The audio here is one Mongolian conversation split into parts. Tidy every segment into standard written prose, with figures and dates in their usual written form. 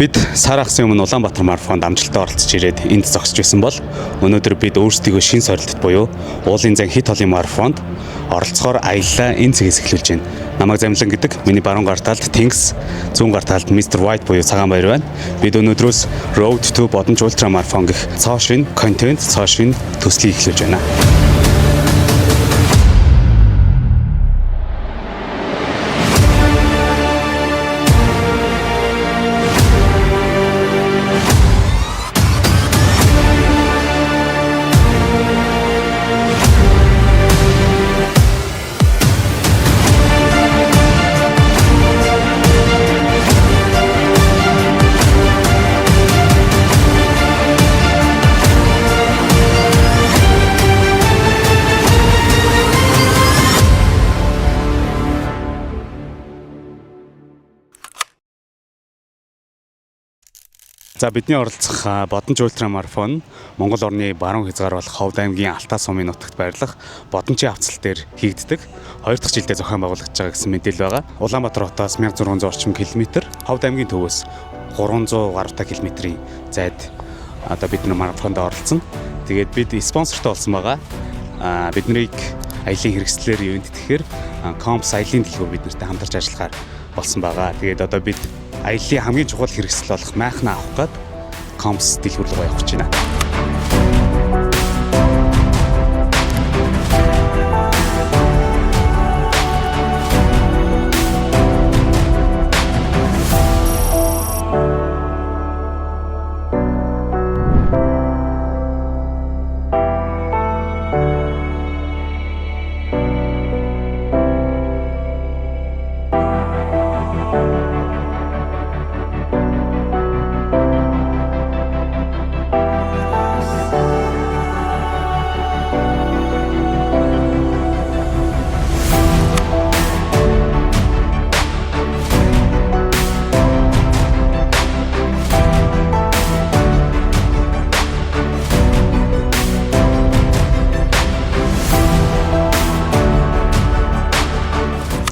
Бид сар хагасын өмнө Улаанбаатар марафонд амжилттай оролцож ирээд энд зогсож байсан бол өнөөдөр бид өөрсдийгөө шинэ сорилтод буюу уулын зан хит холын марафонд оролцохоор аяллаа энэ цэгээс эхлүүлж байна. Намайг Замлан гэдэг. Миний баруун гар талд Тэнгис, зүүн гар талд Mr. White буюу Цагаан Баяр байна. Бид өнөөдрөөс Road to Бодонч Ultra Marathon гэх цоо шинэ контент, цоо шинэ төслийг эхлүүлж байна. За, бидний оролцох Бодонч Ультра марафон Монгол орны баруун хязгаар болох Ховд аймгийн Алтай сумын нутагт байрлах Бодончийн хавцал дээр хийгддэг. Хоёр дахь жилдээ зохион байгуулагдаж байгаа гэсэн мэдээлэл байгаа. Улаанбаатар хотоос 1600 орчим километр, Ховд аймгийн төвөөс 300 гаруй километрийн зайд одоо бид нар марафонд оролцсон. Тэгээд бид спонсортой болсон байгаа. Бид нарыг аялын хэрэгслээр ивент тэгэхээр Компс аялын дэлгүүр бид нартай хамтарч ажиллахаар болсон байгаа. Тэгээд одоо бид аяллаа хамгийн чухал хэрэгсэл болох майхнаа авах гээд Компс дэлгүүр рүү явах гэж байна.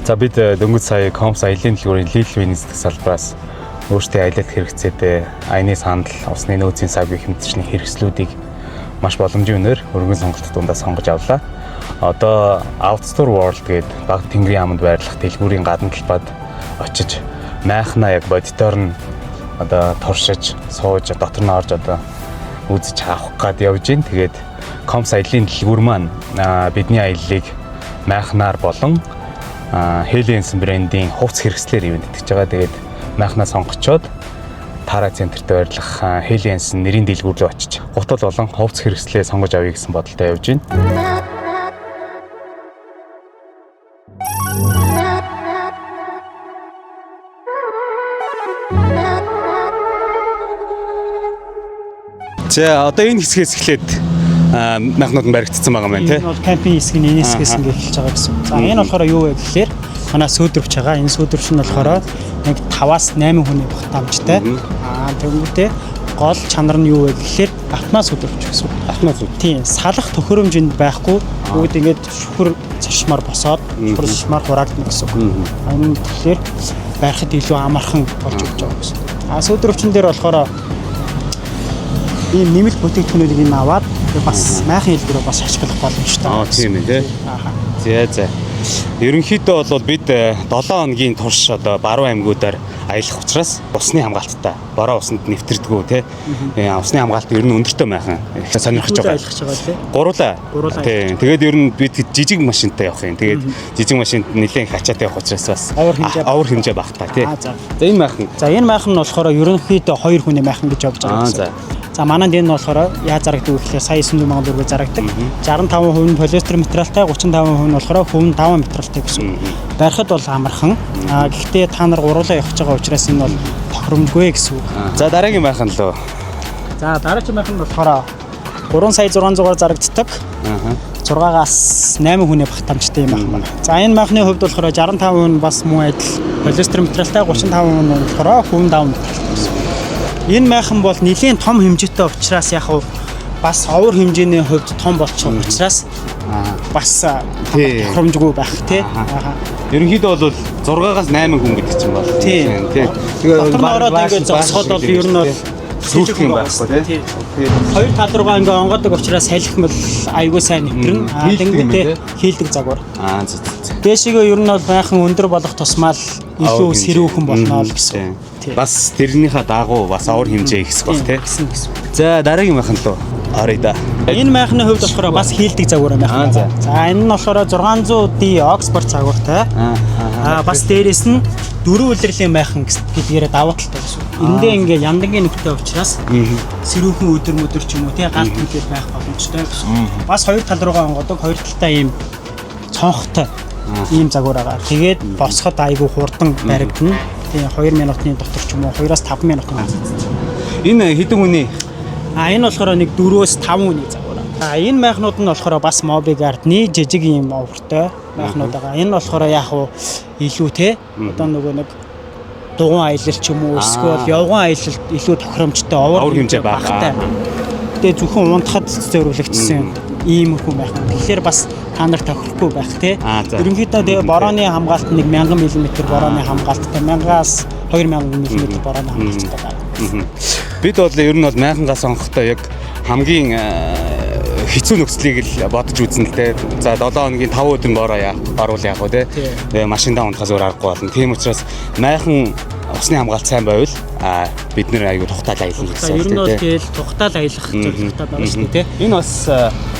За, бид дөнгөж сая Компс аялын дэлгүүрийн Лил Венес дэх салбараас өөрсдийн аялалд хэрэгцээтэй аяны сандал, усны нөөцийн сав гэх мэтчлийн хэрэгслүүдийг маш боломжийн үнээр өргөн сонголт дундаас сонгож авлаа. Одоо Outdoor World гээд баг Тэнгэрийн аманд байрлах дэлгүүрийн гадна талбайд очиж майхнаа яг бодитоор нь одоо туршиж, сууж, дотор нь орж одоо үзэж авах гад явж гин. Тэгээд Компс аялын дэлгүүр маань бидний аяллыг майхнаар болон Heliensen брендийн хувцас хэрэгслээр ивент итгэж байгаа. Тэгээд майхнаа сонгочоод Тара центрт байрлах Heliensen нэрийн дэлгүүр рүү очиж гутал болон хувцас хэрэгслээ сонгож авъя гэсэн бодолтой явж байна. За, одоо энэ хэсгээс эхлээд майхнууд нь баригдсан байгаа юм байна тий. Энэ бол кампинг хэсэг нь энэ хэсгээс ингээд эхэлж байгаа гэсэн. За, энэ болохоор юу вэ гэхлээр манай сөөдрөвч байгаа. Энэ сөөдрөвч нь болохоор нэг 5-аас 8 хүний багтаамжтай. Тэгэнгүүтээ гол чанар нь юу вэ гэхлээр автомат сөөдрөвч гэсэн. Автомат сүйд. Тийм, салах төхөөрөмж энд байхгүй. Бүгд ингээд шүхэр цашмаар босоод, шүхэр цашмаар хураагдана гэсэн. Энэ тэгэхээр барихад илүү амархан болж өгч байгаа гэсэн. Сөөдрөвчн дээр болохоор ийм нэмэлт бүтээгдэхүүнүүдийг энэ аваад тэгээ бас майхан хэлбэрээр бас ашиглах боломжтой. Тийм ээ тий. За за. Ерөнхийдөө бол бид 7 хоногийн турш одоо баруун аймагуудаар аялах учраас усны хамгаалттай. Бороо усанд нэвтэрдэггүй тий. Усны хамгаалт ер нь өндөртэй майхан их сонирхож Гурвуулаа байгаа. аялах байгаа тий. Гуруулаа. Гуруулаа Тий. Тэгээд ер нь бид жижиг машинтай явах юм. Тэгээд жижиг машинд нэлээд их ачаатай явах учраас бас Овор хэмжээ овор хэмжээ багтаа тий. За. За, энэ майхан. За, энэ майхан нь болохоор ерөнхийдөө хоёр хүний майхан гэж явж байгаа гэсэн. За. За, манайд энэ нь болохоор яаж зарагддаг вэ гэхлээр сая 900 мянган төгрөгөөр зарагддаг. 65% нь полиэстер материалтай, 35% нь болохоор хөвөн даван материалтай гэсэн. Барихад бол амархан. Гэхдээ та нар гуруулаа явах гэж байгаа учраас энэ бол тохиромжгүй гэсэн үг. За, дараагийн майхан лөө. За, дараагийн майхан нь болохоор 3 сая 600-аар зарагддаг. 6-аас 8 хүний багтаамжтай юм байна. За, энэ майхны хувьд болохоор 65% нь бас мөн адил полиэстер материалтай, 35% нь болохоор хөвөн даван материалтай гэсэн. Энэ майхан бол нэлээн том хэмжээтэй учраас яг хав Бас овор хэмжээний хувьд том болчих учраас бас тохиромжгүй байх тий. Ерөнхийдөө бол 6-аас 8 хүн гэдэг чинь бол. Тийм. Тэгээ Дотор нь ороод ингээд зогсоход бол ер нь бол сүйтгэх юм байхгүй тий. Хоёр тал руугаа ингээ онгодог учраас салхи мэл айгүй сайн нэвтрэн. Аа Хийлдэг юм тэнгуүтээ тий? хийлдэг загвар. Аа зү зү. Дээшгээ ер нь бол байхan өндөр болох тусмаа л илүү сэрүүхэн болно л гэсэн. Тийм. Бас тэрнийхээ дагуу бас овор хэмжээ ихсэх баг тий. Гэсэн гэсэн. За дараагийн майхан руу оръё да. Энэ майхны хувьд болохоор бас хийлдэг загвар майхан. Аа, за. За энэ нь болохоор 600D Oxford загвартай. Аа бас дээрэс нь дөрвөн үлрэлийн майхан гэдгээрээ давуу талтай гэсэн. Эндээ ингээ яндангийн нөхтэй учраас сэрүүхэн өдөр мөдөр ч юм уу тий галт мүлээд байх боломжтой гэсэн. Бас хоёр тал руугаа онгодог, хоёр талтай ийм цонхтой ийм загвар байгаа. Тэгээд босоход айгүй хурдан баригдана. Тий 2 минутын дотор ч юм уу 2-5 минутын дотор. Энэ хэдэн хүний А энэ болохоор нэг 4-5 хүний загвар. А энэ майхнууд нь болохоор бас Mobi Guard-ны жижиг ийм овртой майхнууд байгаа. Энэ нь болохоор яг уу илүү те одоо нөгөө нэг дугуйн аялал ч юм уу эсвэл явган аялалд илүү тохиромжтой овор Овор хэмжээ бага. багатай. Тэгээ зөвхөн унтахад зориулагдсан иймэрхүү майхан. Тэгэхээр бас та нар тохирохгүй байх те. Аа, за. Ерөнхийдөө тэгээ борооны хамгаалт нэг 1000 мм борооны хамгаалттай 1000-аас 2000 мм борооны хамгаалттай байна. Бид бол ер нь бол майхангаа сонгохдоо яг хамгийн хэцүү нөхцөлийг л бодож үзнэ л дээ. За 7 хоногийн 5 өдөр бороо яах, баруул яах вэ те. Тэгээ машиндаа унтахаас өөр аргагүй болно. Тийм учраас майхан усны хамгаалт сайн байвал бид нэр аягүй тухтаал аялна За гэсэн ер нь бол үг те. тэгэл тухтаал аялах зорилготой байгаа шүү дээ тий. Энэ бас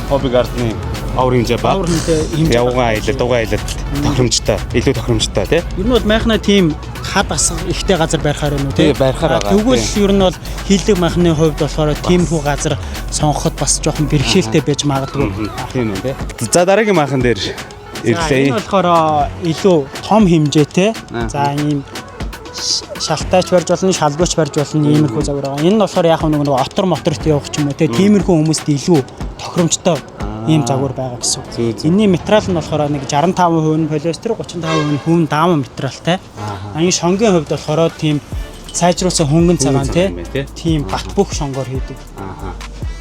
Hobby Garden-ы овор хэмжээ баг. Овор хэмжээ Явган аялал, дугуй аялалд тохиромжтой, илүү тохиромжтой тий. Ер нь бол майхнаа тийм хад асга ихтэй газар барихаар юм уу Тий, барихаар байгаа, Тэгвэл тий. ер нь бол хийлдэг майхны хувьд болохоор тиймэрхүү газар сонгоход бас жоохон бэрхшээлтэй байж магадгүй. Тийм ээ тий. За дараагийн майхан дээр За энэ ирлээ. болохоор илүү том хэмжээтэй. За ийм шалтайч барьж болно, шалгууч барьж болно иймэрхүү загвар байгаа. Энэ нь болохоор яг нэг отор моторт явах ч юм уу те тиймэрхүү хүмүүст илүү тохиромжтой ийм загвар байгаа гэсэн. Зүү, зүү. Энийний материал нь болохоор нэг 65% нь полиэстер, 35% нь хүн дааман материалтай. А энэ шонгийн хувьд болохоор тийм сайжруулсан хөнгөн цагаан цагаан те юм байна, те. тийм бат бөх шонгоор хийдэг.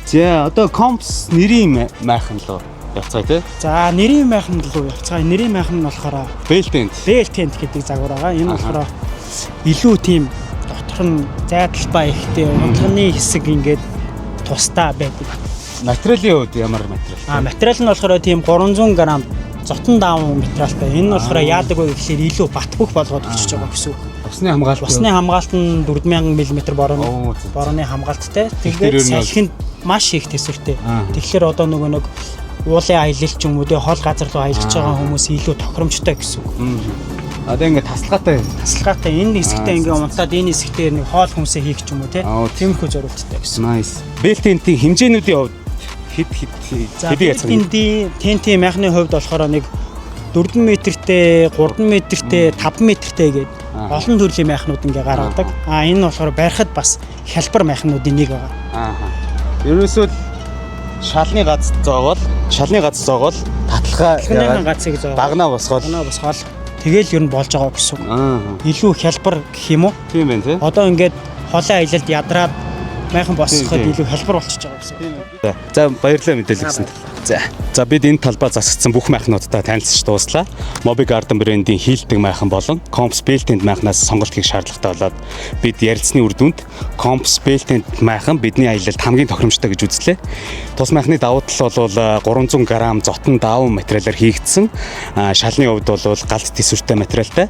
За одоо компс нэрийн майхан руу явцгаая тий. За нэрийн майхан руу явцгаая. Нэрийн майхан нь болохоор Бэлтэнд. Bell tent гэдэг загвар байгаа. Энэ болохоор илүү тийм дотор нь зай талбай ихтэй, унтлагын хэсэг ингээд тусдаа байдаг. Материалын хувьд ямар материал? А материал нь болохоор тийм 300 г зотон даавн материалтай. Энэ нь болохоор яадаг вэ гэхлээр илүү бат бөх болгоод өчөж байгаа гэсэн үг. Усны хамгаалалт. Усны хамгаалт нь 4000 мм Оо, зөв, зөв. борооны хамгаалттай. Тэгэхээр Тэгээд ер нь бол- салхинд маш их төсвөртэй. Аа. Тэгэхээр одоо нөгөө нэг уулын аялал ч юм уу те хол газар руу аялж байгаа хүмүүс илүү тохиромжтой гэсэн үг. Одоо ингээд тасалгаатай. Тасалгаатай энэ хэсэгтээ ингээ унтаад энэ хэсэгтээ нэг хоол хүнсээ хийх ч юм уу те. Аа, Тиймэрхүү зориулттай гэсэн. Nice. Бэлтентийн хэмжээнүүдийн хувьд хэд хэд За хэдийг яцхан? тентийн тентийн майхны хувьд болохоор нэг 4 метртэй, 3 метртэй, 5 метртэй гээд олон төрлийн майхнууд ингээ гаргадаг. Аа энэ нь болохоор барихад бас хялбар майхнуудын нэг байгаа. Аа. Ерөөсөө л шалны гац зоогоол, шалны гац зоогоол таталгаа Татлагын гацыг зоогоол. Багнаа босгоол. Багнаа босгоол. Тэгэл ер нь болж байгаа гэсэн үг. Аа. Илүү хялбар гэх юм уу? Тийм байна тий. Одоо ингээд холын аялалд ядраад майхан босгоход Тийм, тийм. илүү хялбар болчихж байгаа гэсэн үг. За баярлалаа мэдээлэл өгсөнд. За. За бид энэ талбай засагдсан бүх майхнуудтай танилцж дууслаа. Mobi Garden брендийн хийлдэг майхан болон Comps Built-in майхнаас сонголт хийх шаардлагатай болоод бид ярилцсны үр дүнд Comps Built-in майхан бидний аялалд хамгийн тохиромжтой гэж үзлээ. Тус майхны давуу тал бол 300 г зотон даавн материалаар хийгдсэн. Шалны хувьд бол галт төсвөртэй материалтай.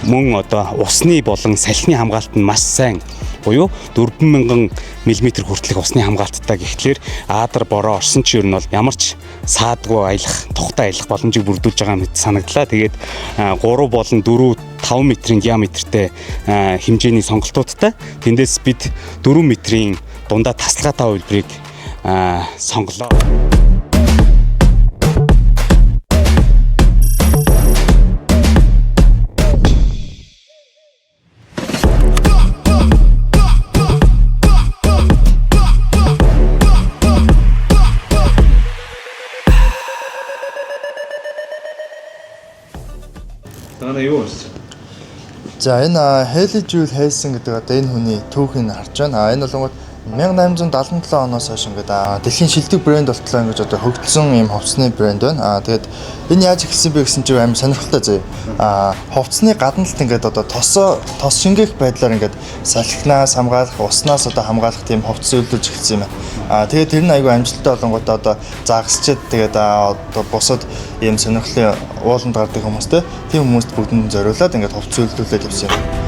Мөн одоо усны болон салхины хамгаалалт нь маш сайн буюу 4000 мм хүртэлх усны хамгаалттай гэхлээр аадар бороо орсон ч ер нь бол ямар ч саадгүй аялах, тухтай аялах боломжийг бүрдүүлж байгаа мэт санагдлаа. Тэгээд 3 болон 4 5 метрийн диаметртэй хэмжээний сонголтуудтай. Тэндээс бид 4 метрийн дундаа тасалгаатай хувилбарыг сонголоо. Танаа юу уншиж За энэ Хейли Жюл Хейсон гэдэг одоо энэ хүний түүхийг харж байна. А энэ болонгууд 1877 оноос хойш ингээд дэлхийн шилдэг брэнд болтлоо ингэж одоо хөгжсөн юм хувцсны брэнд байна. Тэгээд энэ яаж эхэлсэн бэ гэсэн чинь амар сонирхолтой заяа. Хувцсны гадна талд ингээд одоо тосоо тос шингээх байдлаар ингээд салхинаас хамгаалах, уснаас одоо хамгаалах тийм хувцас үйлдвэрлэж эхэлсэн юм байна. Тэгээд тэр нь айгүй амжилттай болонгуудаа одоо загасчид тэгээд одоо бусад ийм сонирхлын ууланд гардаг хүмүүстэй тийм хүмүүст бүгдэнд зориулаад ингээд хувцас үйлдвэрлээд явсан юм.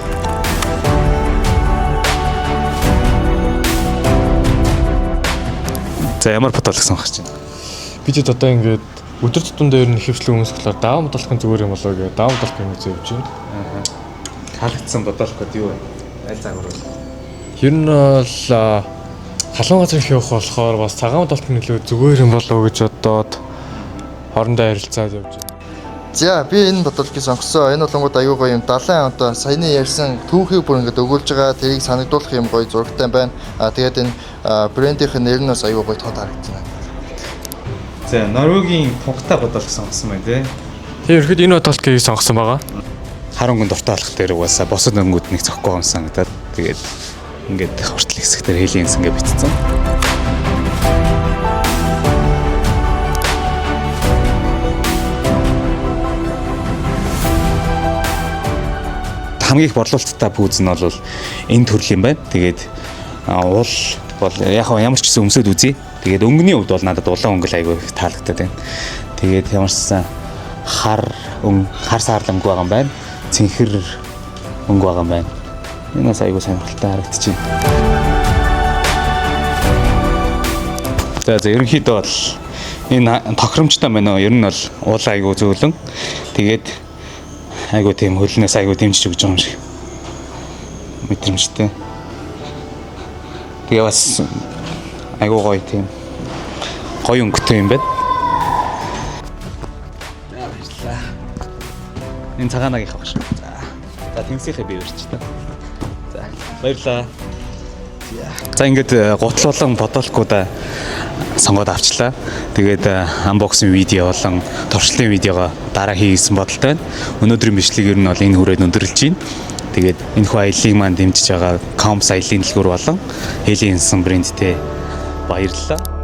За, ямар футболк сонгох гэж байна? Бид одоо ингээд өдөр тутамдаа ер нь ихэвчлэн өмсөх болохоор даун бодолхон зүгээр юм болоо гэж даун бодолх юм үзээ явж байна. Таалагдсан бодолкод юу вэ? Аль загвар вэ? Ер нь бол халуун газар их явах болохоор бас цагаан бодолт нь илүү зүгээр юм болоо гэж бодоод хоорондоо харилцаад явж байна. За, би энэ бодолтыг сонгосон. Энэ болонгууд аюу гоё юм далайн одоо саяны ярьсан түүхийг бүр ингээд өгүүлж байгаа, тэрийг санагдуулах юм гоё зурагтай байна. Тэгээд энэ брендийнх нь нэр нь бас аюу гоё тод харагдаж байна. За, Норвегийн тунгатай бодолк сонгосон байна тий. Тэгээ ерхэд энэ бодолтыг сонгосон байгаа. Хар өнгөн дуртай болох дээр угаасаа босод өнгүүд нэг зөхгүй юм санагдаад тэгээд ингээд хүртэл хэсэг дээр Helly Hansen гэж бичсэн. Хамгийн их борлуулалттай пүүз нь бол энэ төрлийн байна. Тэгээд уул бол яг хаа ямар ч гэсэн өмсөд үзье. Тэгээд өнгөний хувьд бол надад улаан өнгө л айгүй их таалагдаад байна. Тэгээд ямар ч гэсэн хар өнгө, хар саарл өнгө байгаа юм байна. Цэнхэр өнгө байгаа юм байна. Энэ бас айгүй сонирхолтой харагдчихэв. За, ерөнхийдөө бол энэ тохиромжтой байна уу? Ер нь бол уул айгүй зөөлөн. Тэгээд айгүй тийм хөлнөөс айгүй дэмжиж өгч байгаа юм шиг мэдрэмжтэй. Тэгээ бас айгүй гоё тийм гоё өнгөтэй юм байна. За, баярлалаа. Энэ цагаанагийнх баг шүү. За. За, тэнсийнхээ би өрч та. За, баярлалаа. За, ингээд гутал болон бодолкуудаа сонгоод авчлаа. Тэгээд unboxing видео болон туршлын видеого дараа хийсэн бодолтой байна. Өнөөдрийн бичлэг ер нь бол энэ хүрээд өндөрлөж байна. Тэгээд энэ хүү аяллыг маань дэмжиж байгаа Comps аяллаа дэлгүүр болон Helly Hansen брэндтэй баярлалаа.